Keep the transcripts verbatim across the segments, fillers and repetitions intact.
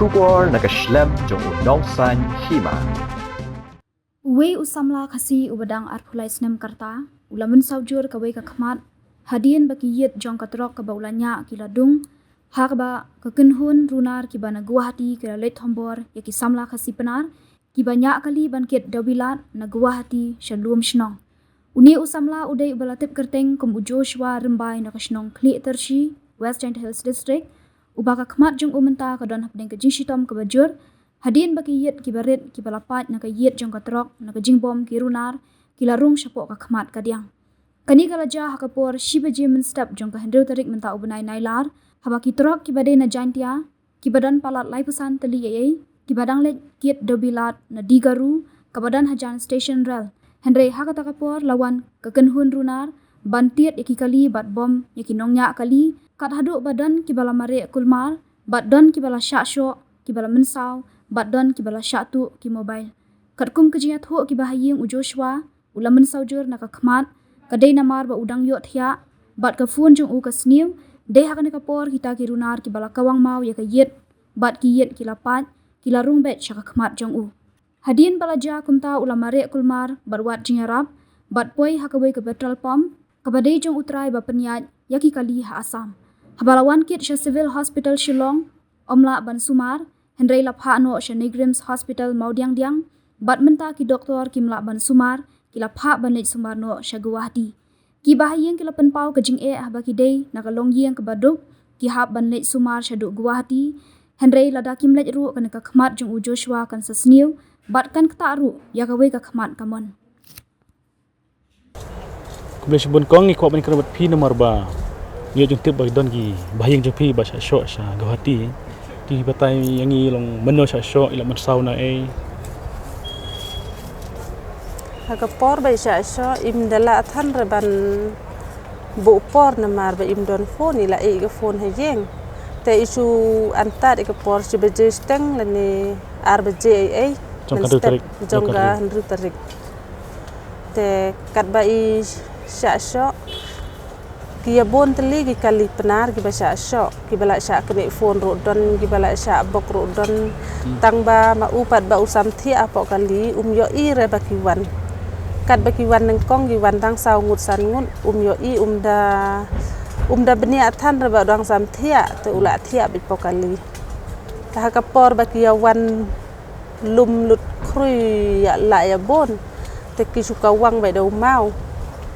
Khubor na ka shlem jong u Nongsaiñ Hima. Uwei u samla Khasi uba dang arphew lai snem ka rta u la mynsaw jur kawei ka khmat hadien ba ki ïit jong ka trok kaba u la ñiah ki la dung, ha kaba ka kynhun runar kiba na Guwahati ki la leit thombor ïa ki samla Khasi Pnar kiba ñiah kali ban kit dewbilat na Guwahati sha Lumshnong. Une u samla u dei uba la tip kyrteng kum u Joshua Rymbai na ka shnong Khlieh Tyrshi, West Jaintia Hills District, uba ka khmat jong u mynta ka don hapdeng ka jingshitom kaba jur hadien ba ki ïit kiba rit kiba la pait na ka ïit jong ka trok na ka jingbym ki runar ki la rung shapoh ka khmat kadiang. Kane ka la jia ha ka por shi baje mynstep jong ka hynriew tarik mynta u bnai Nailar, haba ki trok kiba dei na Jaintia kiba don palat laiphew san tylli eiei kiba dang leit kit dewbilat na Digaru kaba don hajan station rel. Hynrei ha kata ka por la wan ka kynhun runar ban tied ïa ki kali bad bom ïa ki nongñiah kali, kat haduh ba don kiba la mareh kulmar bad don kiba la shah shoh, kiba la mynsaw bad don kiba la shah tuh ki mobile. Katkum ka jingïathuh kiba ha ïing, u Joshua u la mynsaw jur na ka khmat, ka dei namar ba u dang ïoh thiah bad ka phone jong u ka sniew. Dei ha kane ka por kita ki runar kiba la kawang maw ïa ka ïit bad ki ïit ki la pait, ki la rung beit sha ka khmat jong u. Hadien ba la jia kumta u la mareh kulmar bad wad jingïarap bad poi ha kawei ka petrol pump kaba dei jong u trai ba pynïaid ïa ki kali ha Assam. Haba la wan kit sha Civil Hospital Shillong, ym lah ban sumar, hynrei la phah noh sha NEIGRIHMS Hospital Mawdiangdiang, bad mynta ki doktor kim lah ban sumar, ki la phah ban leit sumar noh sha Guwahati. Kiba ha ïing ki la pynpaw ka jingeh haba ki dei na ka longïing kaba duk, ki hap ban leit sumar shaduh Guwahati, hynrei lada kim leit ruh kane ka khmat jong u Joshua kan sa sniew bad kan ktah ruh ïa kawei ka khmat kamon. Khublei shibun kong, ngi kwah ban kren bad phi namar ba ngi ïoh jingtip ba don ki bahaïing jong phi ba shah shoh sha Guwahati. Ki batai ïa ngi long mynno shah shoh, i la mynsaw na ei? Ha ka por ba i shah shoh im da lah than re ban buh por namar ba im don phone, i la ïeh ka phone ha ïing. Te i shu antad ïa ka por shi baje shiteng lane ar baje eiei. Jong ka hynriew tarik. Jong ka hynriew tarik. Te katba i shah shoh, ki ïa bun tylli ki kali Pnar kiba shah shoh, kiba la shah knieh phone ruh don, kiba la shah bok ruh don. Hmm. Tang ba ma u pat ba u samthiah hapoh kali, um ïohi re ba ki wan. Katba ki wan nyngkong ki wan tang saw ngut san ngut, um ïohi, um da, um da bniah than re ba u dang samthiah, te u la thiah beit hapoh kali. Te ha ka por ba ki ïa wan lum lut khrui ïa la ïa bun. Te ki shu kawang beit da u maw.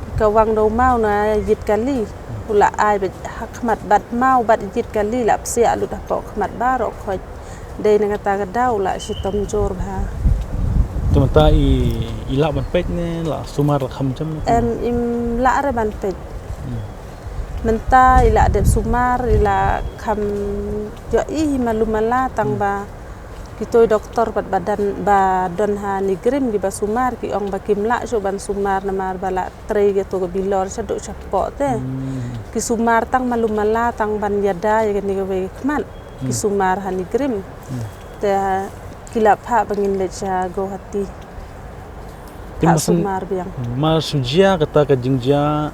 Ki kawang da u maw na ïit kali. U la ai beit ha khmat bad maw bad ïit kali la psiah lut hapoh khmat baroh khoit. Dei na kata ka daw u la shitom jur bha. Te mynta i, i lah ban peit ne la sumar la kham jem ne? Em, im lah re ban peit. Hmm. Mynta i la dep sumar, i la kham ïohi hi malu mala tang ba Ki toi doktor pat ba don, ba don ha NEIGRIHMS kiba sumar ki ong ba kim lah shuh ban sumar namar ba la trei kato ka bilor shaduh shapoh te. Hmm. Ki sumar tang malu mala tang ban ïada ïa kane kawei ka khmat. Ki sumar ha NEIGRIHMS. Hmm. Te ki la phah ba ngin leit sha Guwahati. Te phah sumar biang. Mar shu jia kata ka jingjia,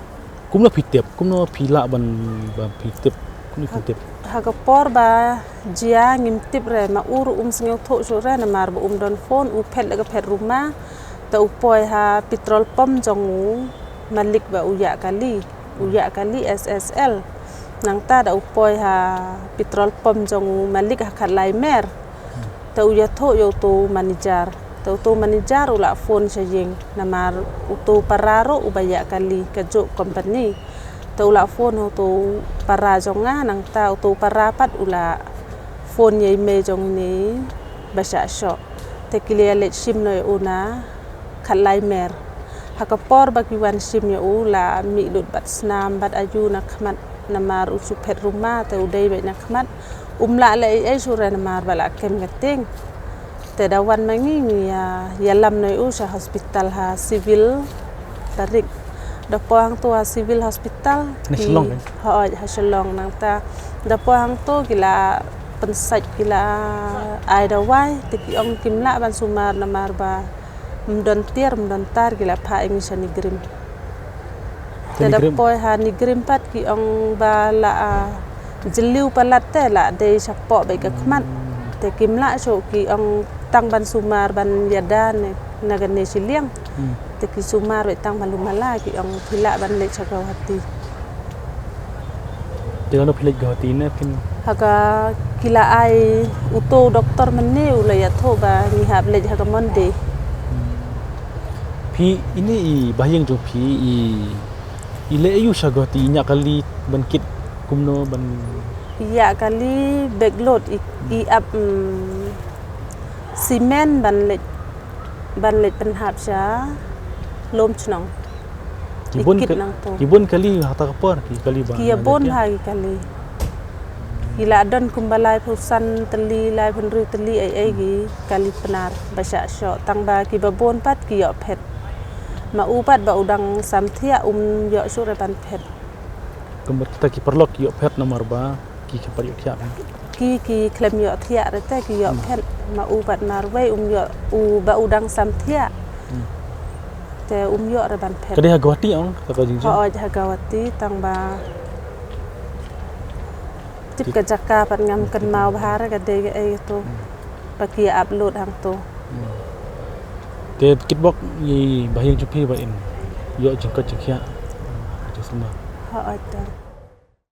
kumno phi tip, kumno phi lah ban, ban phi tip, kumno phi tip? Ha ka por ba jia ngim tip re, ma u ruh um sngewthuh shuh re namar ba um don phone, u phet la ka phet ruma, te u poi ha petrol pump jong u malik ba u ïa kali, u ïa kali S S L. Nangta da u poi ha petrol pump jong u malik ha Khatlaimer. Te u ïathuh ïa uto u manager. Te uto u manager u la phone sha ïing namar uto u para ruh uba ïa kali kajuh company. Te u la phone uto u para jong nga, nangta uto u para pat u la phone ïa i mei jong ine ba shah shoh. Te ki la ïa leit shim noh ïa u na Khatlaimer. Ha ka por ba ki wan shim ïa u la mih lut bad snam bad ayu na khmat namar u shu phet ruma te u dei beit na khmat. Um lah leh ei ei shuh re namar ba la kem ka tieng. Te da wan ma ngi ngi ïa, ïalam noh ïa u sha hospital ha Civil Barik. Da poi hangto ha Civil Hospital. Ni ki Shillong, eh? Hooid, ha Shillong nangta. Da poi hangto ki la pynsait, ki la ai dawai, te ki ong kim lah ban sumar namar ba ym don tiar, ym don tar, ki la phah ïa ngi sha NEIGRIHMS. Te da poi ha NEIGRIHMS pat ki ong ba la, ah, jylliew palat te la dei shapoh beit ka khmat. Te kim lah shuh, ki ong tang ban sumar ban ïada ne na kane shiliang. Hmm. Te ki sumar beit tang malu mala, ki ong phi lah ban leit sha Guwahati. Te kano phi leit Guwahati ne phin? Ha ka ki la ai uto u doktor mynne u la ïathuh ba ngi hap leit ha ka Monday. Hmm. Phi ine i bahaïing jong phi i, i leh aiu sha Guwahati, i ñiah kali ban kit kumno ban? I ñiah kali bag load, i, i ap, mm, cement ban leit, ban leit pynhap sha lum chnong. Ki bun kit ka-, nangto. Ki bun kali ha kata ka por, ki kali ba ki ïa bun ha ki kali. Ki la don kumba laiphew san tylli, laiphew hynriew tylli ei ei ki kali Pnar ba shah shoh, tang ba kiba bun pat ki ïoh phet. Ma u pat ba u dang samthiah um ïoh shuh re ban phet. Kumba kita ki paralok ki ïoh phet namar ba ki khlem pat ïoh thiah. Ki, ki khlem ïoh thiah re te ki ïoh phet. Ma u pat marwei um ïoh, u ba u dang samthiah. Hmm. Te um ïoh re ban phet. Ka dei ha Guwahati ong, ka ka jingjia? Hooid, ha Guwahati, tang ba tip ka jaka pat ngam kynmaw bha re ka dei kaei to. Hmm. Ba ki ap load hangto. Hmm. Te kitbok i bahaïing jong phi ba in ïoh jingkoit jingkhiah. Jingsulma. Hooid te.